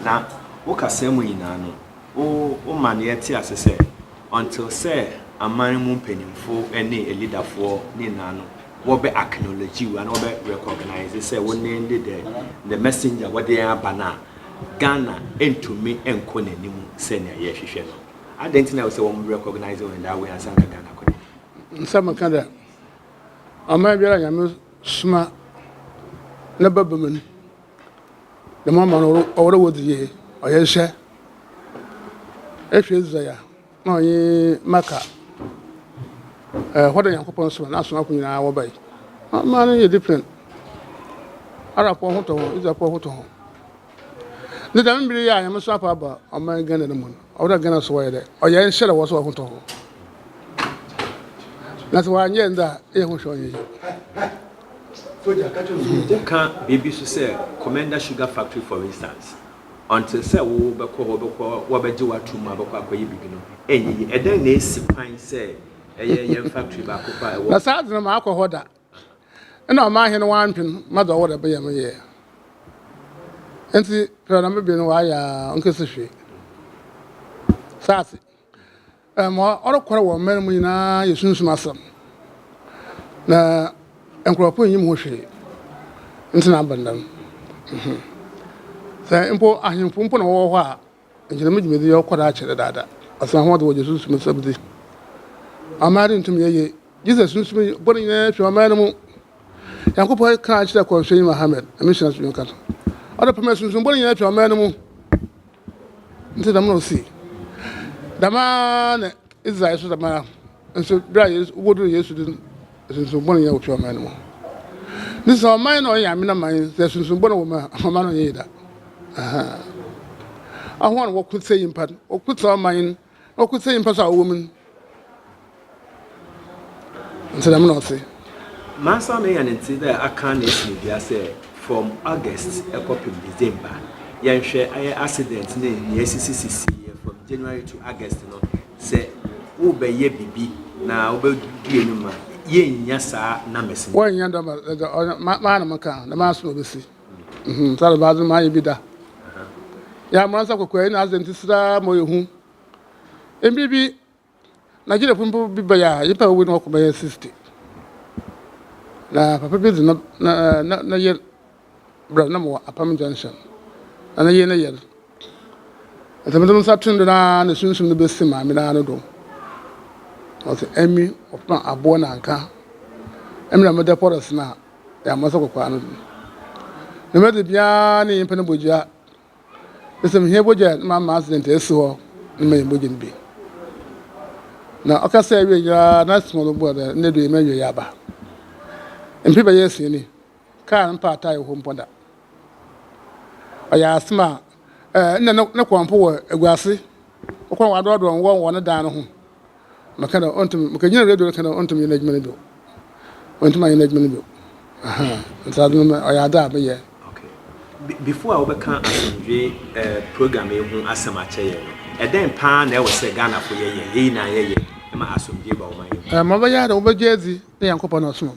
Na wo kasa mu nyinaa no, wo woma no yɛte ase sɛ until sɛ aman mu mpanyimfo ne leaderfoɔ ne nyinaa no wɔbɛ acknowledge wo anaa wɔbɛ recognize sɛ wo ne ne the messenger wɔde yɛn aba no a, Ghana ntumi nkɔ n'anim sɛnea yɛhwehwɛ no. Adɛn nti na ɛwɔ sɛ wɔn recognize wo in that way ansa na Ghana kɔ n'anim? Nsa meka dɛ ɔman biara Nyame soma ne ba ba mu no, dɛm ɔman no ɔwɔ dɛ wodzi yie, ɔyɛ hyɛ. Ehwɛ Israel a, na ɔnye Maka, hɔ dɛ Nyankopɔn soma n'asomafo nyinaa wɔbae. Ɔman no yɛ different. Arabfoɔ ho tɔ hɔn, Israelfoɔ ho tɔ hɔn. Ne dɛm mber yi a Nyame somafo aba ɔman Ghana no mu no, ɔwɔ dɛ Ghana so wɔyɛ dɛ ɔyɛ nhyɛ dɛ wɔ so hɔn ho tɔ hɔn. Na sɛ wɔannyɛ ndze a, eyɛ ho hwɛ ɔnnyɛ yie. Woka biribi so sɛ Komenda Sugar Factory, for instance, until sɛ wo bɛkɔ hɔ, bɛkɔ wɔbɛgye w'ato mu a bɛkɔ akɔyɛ biribi no, ɛnyɛ yie. Ɛdɛn na esi kwan sɛ ɛyɛ yɛn factory baako pa a ɛwɔ Na saa adze no maakɔ hɔ da. Ɛna ɔman hene wantwen ma dza ɔwɔ dɛ bɛyɛ me yɛ. Nti pɛrɛ na mebɛn no wayɛ a ɔnkɛsi hwee. Saa ase. Ma ɔrekɔrɔ wɔ ɔman mu nyinaa yɛ sunsum asɛm. Na nkurɔfo nnyim ho hwee. Nti na aba no dɛm. Sɛ mpo ahemfo mpo na wɔwɔ hɔ a, nkyɛ dɛm dwumadzi yi ɔkɔ do akyɛ dedaada. Ɔsan ho dze wɔgye sunsum nsɛm dzi. Ɔman no nntum yɛ yie. Jesus sunsum bɔn nyinaa fi ɔman no mu. Nyankopɔn kaa kyerɛ kɔmhyɛnyi Muhammad, Nyame nhyira no nka no, ɔde pam sunsum bɔn nyinaa fi ɔman no mu. Nti dɛm na osii. Dɛm ara na Israel so dɛm ara nso bere a Yesu wobodur Yesu do no, sunsum bɔn nyinaa wofi ɔman no mu. Nti sɛ ɔman na ɔyɛ Nyame ne man, sɛ sunsum bɔn wɔ mu a, ɔman no nnyɛ yie da. Ahɔn na wɔko tsia nyimpa no, wɔko tsia ɔman no, na wɔko tsia nyimpa so a wɔwɔ mu no. Nti dɛm na ɔtse. Mansa menya ne ntse dɛ aka na esi no dua sɛ from August kɔpem December yɛnhwɛ ayɛ accident ne nea esisisisi yɛ from January to August no, sɛ wobɛyɛ bibi na wobɛdue no ma yɛnnya saa numbers no. Wɔnnya numbers maa na meka dɛm ara so na obesi. Saa dɛm adze no mayɛ bi da. Yɛ amoransa kɔkɔɔ yi na accident si daa ma ɔyɛ hu. Mber bi Nigeriafo mpo bi bae a nyimpa a wowui no wɔkɔ bɛyɛ 60. Na papa bi dze ne ne ne yer brɛɛ me na mowɔ Apam Junction. Na ne yer ne yer. Ntsi medze me nsa too no do no ara na sunsum no besi maame no ara no do. Ɔse emi wɔfrɛ me aboa nanka. Emi na meda forest no a yɛammɔ sɛ kɔkɔɔ no do. Na medze biara ne nyimpa no bɔgya. Sɛ mehia bɔgya a na mama accident esi hɔ na manya bɔgya no bi. Na ɔkasa awie nyinaa na asɛm a ɔbɛbua dɛ ndɛ do yi m'awiei aba. Mfe bɛyɛ esia ni, kaar no mmpaa tae wɔ hɔ mpo da. Ɔyɛ asɛm a ɛɛ nna ne kɔmpo wɔ Eguase, ɔkɔ na ɔadrɔdrɔ ngɔ wɔ ne dan no ho. Meka dɛ onntum, mekegyina radio do ka dɛ onntum nyɛ n'edwuma no bio. Onntum annyɛ n'edwuma no bio. Ahaa, ntsi adze no ɔyɛ adze a meyɛ. Okay. Before a wobɛka asomdwee eh, program yi ho asɛm akyɛ yɛn no, ɛdɛn paa na ɛwɔ sɛ Ghanafo yɛyɛ, yɛn nyinaa yɛyɛ ma asomdwee ba ɔman yi mu? Eh, ma ɔbɛyɛ ara dɛ wobɛgye edzi dɛ Nyankopɔn na ɔsoma wo.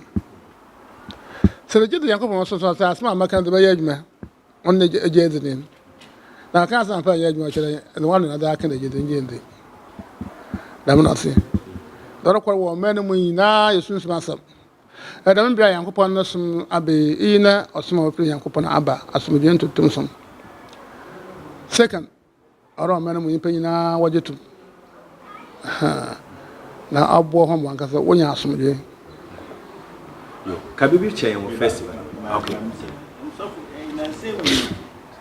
Sɛ egye dzi dɛ Nyankopɔn na ɔsoma wo a, asɛm a mɛka no dze bɛyɛ edwuma. Ɔno na egye edzi ne. Na ɔka asɛm ampa nnyɛ edwuma kyerɛ dɛ w'ano na adze aka dɛ egye dzi nngye nndzi. Dɛm na ɔtse. Dza ɔrokɔ do wɔ ɔman no mu nyina yɛ sunsum asɛm. Na dɛm ber a Nyankopɔn no som aba yi, iyi nye ɔsom a ofir Nyankopɔn aba, asomdwee ntotom som. Second, Ɔrɔ ɔman no mu nyimpa nyina wɔgye to mu na ɔboa hɔn ma wankasa wonya asomdwee. Yo, ka biribi kyerɛ yɛn wɔ festival. Okay. Nsɔfo, nnansa mu yi,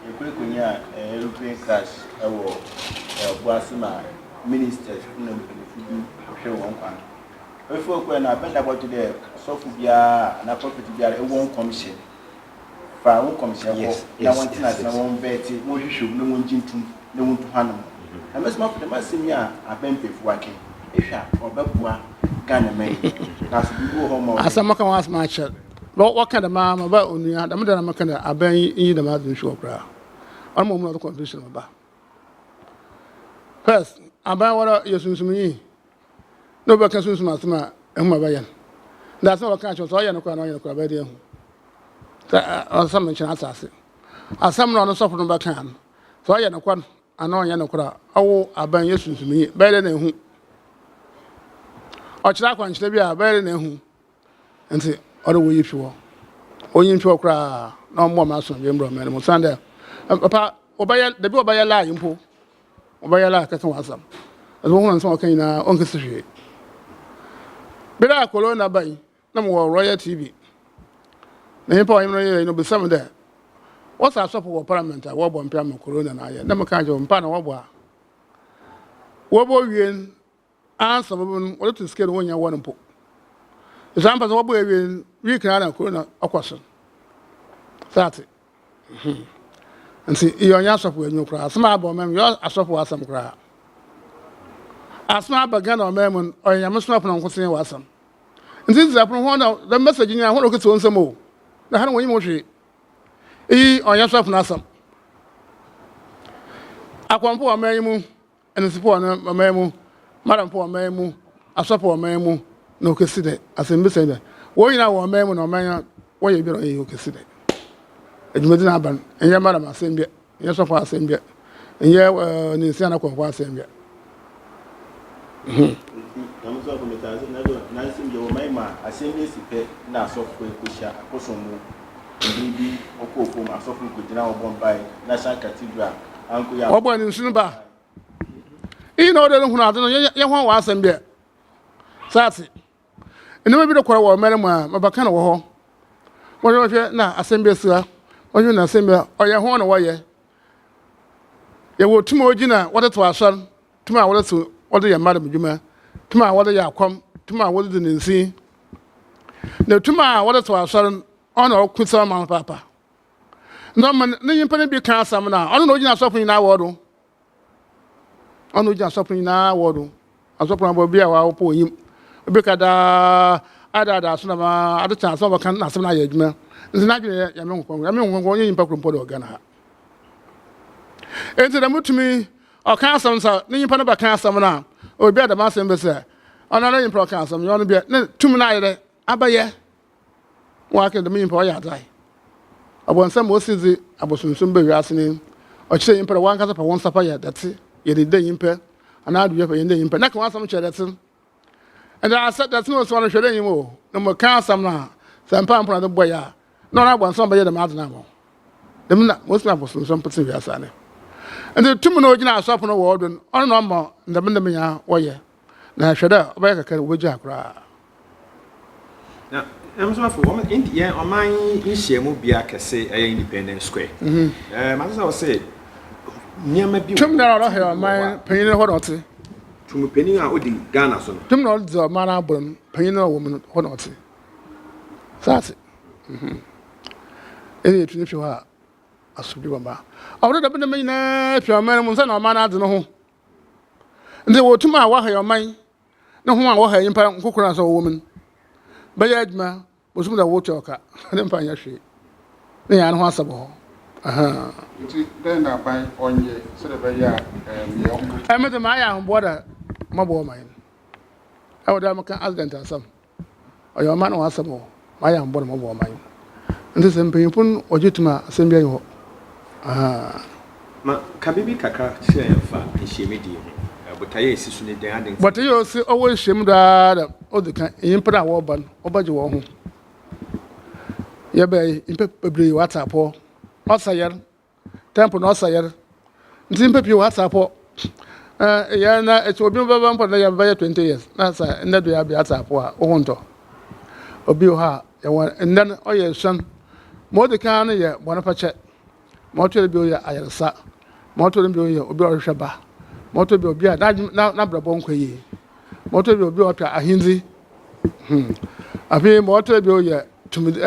yɛkɔ ekonya aeroplane crash wɔ Obuasi ma ministers na mpanyimfo bi hwehwɛ wɔn nkwa. Efi hɔ kɔɛ no, abɛn da bɔto dɛ sɔfo biara anaa prophet biara ewɔ nkɔmhyɛ. Fa wo nkɔmhyɛ kɔ na wɔntena ase na wɔnvɛɛte, wɔnhwehwɛ mu na wɔngye ntom na wontu ho anamɔn. Na mɛsoma fo dɛm asɛm yi a abɛn mpanyimfo wɔaka yi, ehwɛ a ɔbɛboa Ghana man yi. Naaso biribi wɔ hɔ ma ɔdɛ. Asɛm maka ho asɛm akyɛr. Wɔ wɔka dɛm ara ma ba onua, dɛm da na meka dɛ abɛn yi nyi dɛm adze no mfi hɔ koraa. Ɔno mbom na ɔdze confusion ba. First, aban woara yɛ sunsumnyi na obi bɛka sunsum asɛm a ehu ma bɛyɛ no. Ndɛ asɛm a wɔka akyerɛ wo sɛ ɔyɛ no koraa na ɔnyɛ no koraa bɛyɛ dɛ ehu. Sɛ ɔsɛ menkyerɛ asase. Asɛm no a ɔno sɔfo no bɛkaa no. Sɛ ɔyɛ nokwar anaa ɔnnyɛ nokwar a, ɔwo aban yɛ sunsumnyi, bɛyɛ dɛn na ehu? Ɔkyerɛ akwankyerɛ bi a, bɛyɛ dɛn na ehu? Ntsi ɔwɔ dɛ woyi fi hɔ. Wonyi mfi hɔ koraa na ɔmboa ma asomdwee mbra ɔman no mu osiandɛ papa wɔbɛyɛ dabi wɔbɛyɛ lie mpo wɔbɛyɛ lie kɛkɛ hɔn asɛm. Dze wohu nsɛm a wɔka nyinaa onnkesi hwee. Ber a corona bae na mowɔ Royal TV na nyimpa a ɔnye me reyɛ no bisa me dɛ wɔse asɔfo wɔ parliament a wɔbɔ mpaa ma corona no ayɛ na meka kyerɛ hɔn mpaa na wɔbɔ a wɔbɔ wie no ansa wɔbɛbɔ no wɔde to sika no wɔnnya wɔn mpo. Ɛsɛ ampa sɛ wɔbɔ awie no week na na corona ɔkɔ so. Sɛ ate. Nti yɛ ɔnyɛ asɔfo adwuma koraa. Asɛm a aba ɔman mu yɛ asɔfo asɛm koraa. Asɛm a aba Ghana ɔman mu no ɔyɛ nyame som apono nkotsee wɔ asɛm. Nti nti apono ho na the message nyinaa ho na okitsa wɔn nsam o. Na ha no wɔnyim ho hwee. Iyi ɔnyɛ sɔfo no asɛm. Akɔmfo wɔ ɔman yi mu Nnansifo wɔ ɔman mu, madamfo wɔ ɔman mu, asɔfo wɔ ɔman mu, na okesi dɛ? Asɛmbisa yi dɛ, hɔn nyina wɔ ɔman mu na ɔman yi wɔyɛ biara ɔyɛ yie, okesi dɛ? Dwumadzi no aba no, nnyɛ madam asɛm bia, nnyɛ sɔfo asɛm bia, nnyɛ ninsi anaa kɔmfo asɛm bia. Ntsi dɛm sɔfo no tse ase naaso nansɛm bi wɔ ɔman yi mu a asɛm bi esi pɛ na asɔfo ekohyia akɔsɔn mu mber bi ɔkɔɔ famu asɔfo kogyina hɔ bɔ mpae National Cathedral anko yɛ Wɔbɔ ne nsu no ba. Iyi na ɔwɔ dɛ no hunu adze no yɛ ho wɔ asɛm bi a sɛ atse. Nneɛma bi rekɔ wɔ ɔman no mu a mabɛka no wɔ hɔ. Wɔhwɛ wɔhwɛ na asɛm bi esi ha. Wɔhwɛ na asɛm bi ɔyɛ ho na wɔyɛ. Yɛwɔ tum a ogyina wɔdze to asɔr, tum a wɔdze to wɔdze yɛ mmadam dwuma, tum a wɔdze yɛ akɔm, tum a wɔdze dzi nansin. Na tum a wɔdze to asɔr no ɔno na ɔko tsia ɔman no paapa. Na ɔma ne nyimpa no bi ka asɛm no a, ɔno na ogyina asɔfo nyinaa wɔ do. Ɔno ogyina asɔfo nyinaa wɔ do. Asɔfo no abɔ bi a wɔapɔ onyim. Obi ka daa adaadaa so na ma ade kyɛ asɛm a wɔka na asɛm no ayɛ adwuma. Nti n'adwene yɛ Nyame nkronkron. Nyame nkronkron ɔnyɛ nyimpa kor mpo dɛ wɔ Ghana ha. Enti dɛm tumi ɔka asɛm sɛ ne nyimpa no bɛka asɛm no a, obi a dɛm asɛm bɛsɛ ɔno ara nyimpa ɔka asɛm no ɔno bia ne tumi no ayɛ dɛ abɛyɛ. Wɔakã dɛm nyimpa ɔyɛ adze ae. Ɔbɔnsam ma osi dze abosonsom ba wiase no, ɔkyerɛ nyimpa dɛ wankasa fa wo nsa fa yɛ dɛtse, yɛ ne dɛ nyimpa, anaa do fa yɛ ne dɛ nyimpa, na ka w'asɛm kyerɛ dɛtse no. Ndɛ asɛ dɛtse no osi hɔ no hwɛ dɛ nyim o, na mbom ka asɛm no a, sɛ mpaa mpo na edze bɔe a, nna ɔno abɔnsam bɛyɛ dɛm adze no ama wo. Dɛm na wosi abosonsom petse wiase anɛ. Ntsi tum no a ogyina asɔfo no wɔ do no, ɔno na ɔma dɛm ndɛm nyina wɔyɛ. Na hwɛ dɛ ɔbɛyɛ kakra no wobegyaa koraa. Na Nyamesurafo, wɔn yɛn ɔman nhyiamu bea kɛse ɛyɛ Independence Square. Ɛɛ mate sɛ wɔse nneɛma bi wɔ Tum na ɔhwɛ ɔman panyin no hɔ na ɔte. Tum panyin a odi Ghana so no. Tum na ɔdze ɔman abɔ no panyin no a ɔwɔ mu no hɔ na ɔte. Saa ase. Ɛna yɛtumi hwɛ hɔ a asomdwe bɛba. Ɔwɔ dɛ dɛm nneɛma nyinaa fi ɔman no mu nsa na ɔman no adze no ho. Ntsi wɔ tum a wɔha ɔman no ho a wɔha nyimpa nkorkor a sɛ wɔwɔ mu no bɛyɛ edwuma bosoom dɛ wotua ɔka ne mfa nnyɛ hwee ne nyinaa no ho asɛm wɔ hɔ. Ahaa. Ntsi dɛn na aban ɔnyɛ sɛdeɛ ɛbɛyɛ a yɛn ho bɛtu? Emi dze mayɛ ahoboa dɛ mɔboa ɔman no. Ɛwɔ dɛ meka accident asɛm. Ɔyɛ ɔman no asɛm o, mayɛ mbɔ na mɔbɔ ɔman. Ntsi sɛ mpanyimfo no wɔgye to mu a, asɛm biara nnyi hɔ. Ahaa. Ma ka biribi kakra kyerɛ yɛn fa nhyiamudie ho. Botaeɛ a ɛsi so ne dɛn? Adɛn nti? Botaeɛ a ɔsi ɔwɔ nhyiamu do ara dɛ odzi kan, nyimpa no a wɔreba no wɔbɛgye hɔn ho. Yɛbae yi, nyimpa beberee wɔatse apɔw, ɔsa yar, Temple na ɔsa yar ntsi nyimpa pii wɔatse apɔ. Eh, yɛn na ekyi obi bɛba mpo na yɛbɛyɛ 20 years na sɛ ndɛ do yɛabea atse apɔ a wo ho ntɔ. Obi wɔ hɔ a yɛwɔ ndɛ no ɔyɛ esuon. Ma odzi kan no yɛ bɔn fakyɛ. Ma ɔtɔ do bio yɛ ayarsa. Ma ɔtɔ do bio yɛ obi a ɔrohwehwɛ ba. Ma ɔtɔ do bio obi a n'abrabɔ nnkɔ yie. Ma ɔtɔ do bio obi a ɔpɛ ahendzi. Hmm. Afei ma ɔtɔ do bio yɛ tumdzi.